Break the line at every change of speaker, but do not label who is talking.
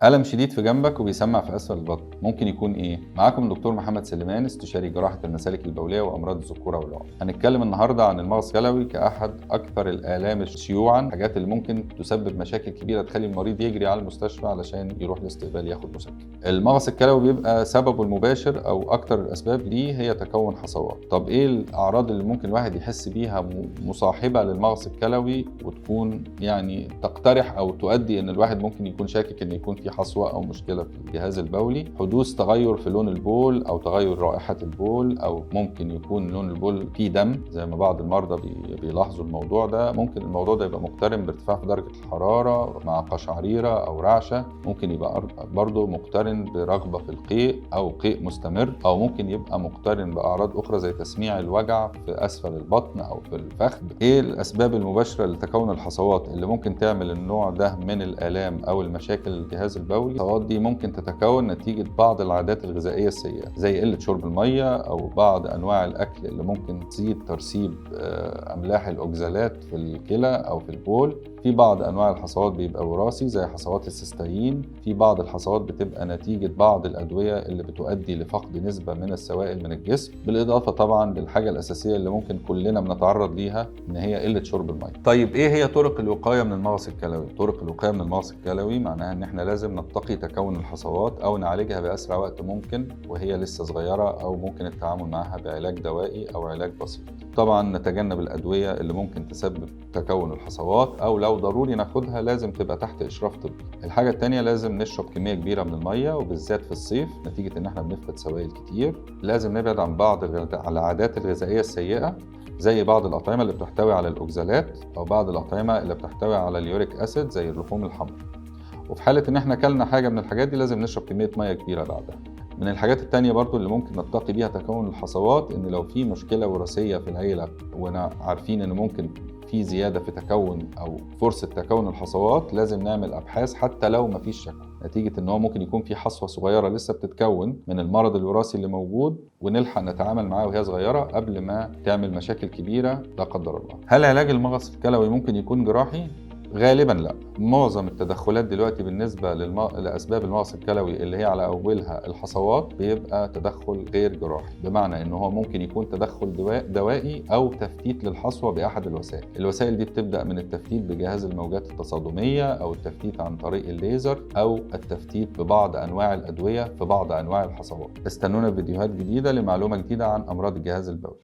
ألم شديد في جنبك وبيسمع في أسفل البطن، ممكن يكون إيه؟ معاكم دكتور محمد سليمان، استشاري جراحة المسالك البولية وأمراض الذكورة والعقم. هنتكلم النهاردة عن المغص الكلوي كأحد أكثر الآلام شيوعاً، الحاجات اللي ممكن تسبب مشاكل كبيرة تخلي المريض يجري على المستشفى علشان يروح الاستقبال ياخد مسكن. المغص الكلوي بيبقى سببه المباشر أو أكثر الأسباب ليه هي تكون حصوات. طب إيه الأعراض اللي ممكن الواحد يحس بيها مصاحبة للمغص الكلوي وتكون يعني تقترح أو تؤدي إن الواحد ممكن يكون شاكك إن يكون في حصوة أو مشكلة في الجهاز البولي؟ حدوث تغير في لون البول أو تغير رائحة البول، أو ممكن يكون لون البول فيه دم زي ما بعض المرضى بيلاحظوا الموضوع ده. ممكن الموضوع ده يبقى مقترن بارتفاع في درجة الحرارة مع قشعريرة أو رعشة، ممكن يبقى برضه مقترن برغبة في القيء أو قيء مستمر، أو ممكن يبقى مقترن بأعراض أخرى زي تسميع الوجع في أسفل البطن أو في الفخذ. إيه الأسباب المباشرة لتكون الحصوات اللي ممكن تعمل النوع ده من الآلام أو المشاكل الجهاز البولي؟ الحصوات دي ممكن تتكون نتيجة بعض العادات الغذائية السيئة زي قلة شرب المية أو بعض أنواع الأكل اللي ممكن تزيد ترسيب أملاح الأوكزالات في الكلى أو في البول. في بعض أنواع الحصوات بيبقى وراثي زي حصوات السيستاين. في بعض الحصوات بتبقى نتيجة بعض الأدوية اللي بتؤدي لفقد نسبة من السوائل من الجسم، بالإضافة طبعا للحاجة الأساسية اللي ممكن كلنا بنتعرض ليها إن هي قلة شرب المية. طيب إيه هي طرق الوقاية من المغص الكلوي؟ طرق الوقاية من المغص الكلوي معناها إن إحنا لازم نتقي تكون الحصوات أو نعالجها بأسرع وقت ممكن وهي لسه صغيرة، أو ممكن التعامل معها بعلاج دوائي أو علاج بسيط. طبعا نتجنب الأدوية اللي ممكن تسبب تكون الحصوات، أو لو ضروري ناخدها لازم تبقى تحت إشراف طبي. الحاجة التانية لازم نشرب كمية كبيرة من المية، وبالذات في الصيف نتيجة إن إحنا بنفقد سوائل كتير. لازم نبعد عن بعض العادات الغذائية السيئة زي بعض الأطعمة اللي بتحتوي على الأوكزالات، أو بعض الأطعمة اللي بتحتوي على ال uric acid زي اللحوم الحمراء. وفي حالة إن إحنا أكلنا حاجة من الحاجات دي لازم نشرب كمية مية كبيرة بعدها. من الحاجات التانية برضو اللي ممكن نتقي بيها تكون الحصوات إن لو في مشكلة وراثية في العيلة وأنا عارفين إن ممكن في زيادة في تكون أو فرصة تكون الحصوات، لازم نعمل أبحاث حتى لو مفيش شكوى، نتيجة إن هو ممكن يكون في حصوة صغيرة لسه بتتكون من المرض الوراثي اللي موجود، ونلحق نتعامل معاه وهي صغيرة قبل ما تعمل مشاكل كبيرة لا قدر الله. هل علاج المغص الكلوي ممكن يكون جراحي؟ غالبا لا. معظم التدخلات دلوقتي بالنسبة لأسباب المغص الكلوي اللي هي على أولها الحصوات بيبقى تدخل غير جراحي، بمعنى إن هو ممكن يكون تدخل دوائي أو تفتيت للحصوة بأحد الوسائل. الوسائل دي بتبدأ من التفتيت بجهاز الموجات التصادمية، أو التفتيت عن طريق الليزر، أو التفتيت ببعض أنواع الأدوية في بعض أنواع الحصوات. استنونا في فيديوهات جديدة لمعلومة جديدة عن أمراض الجهاز البولي.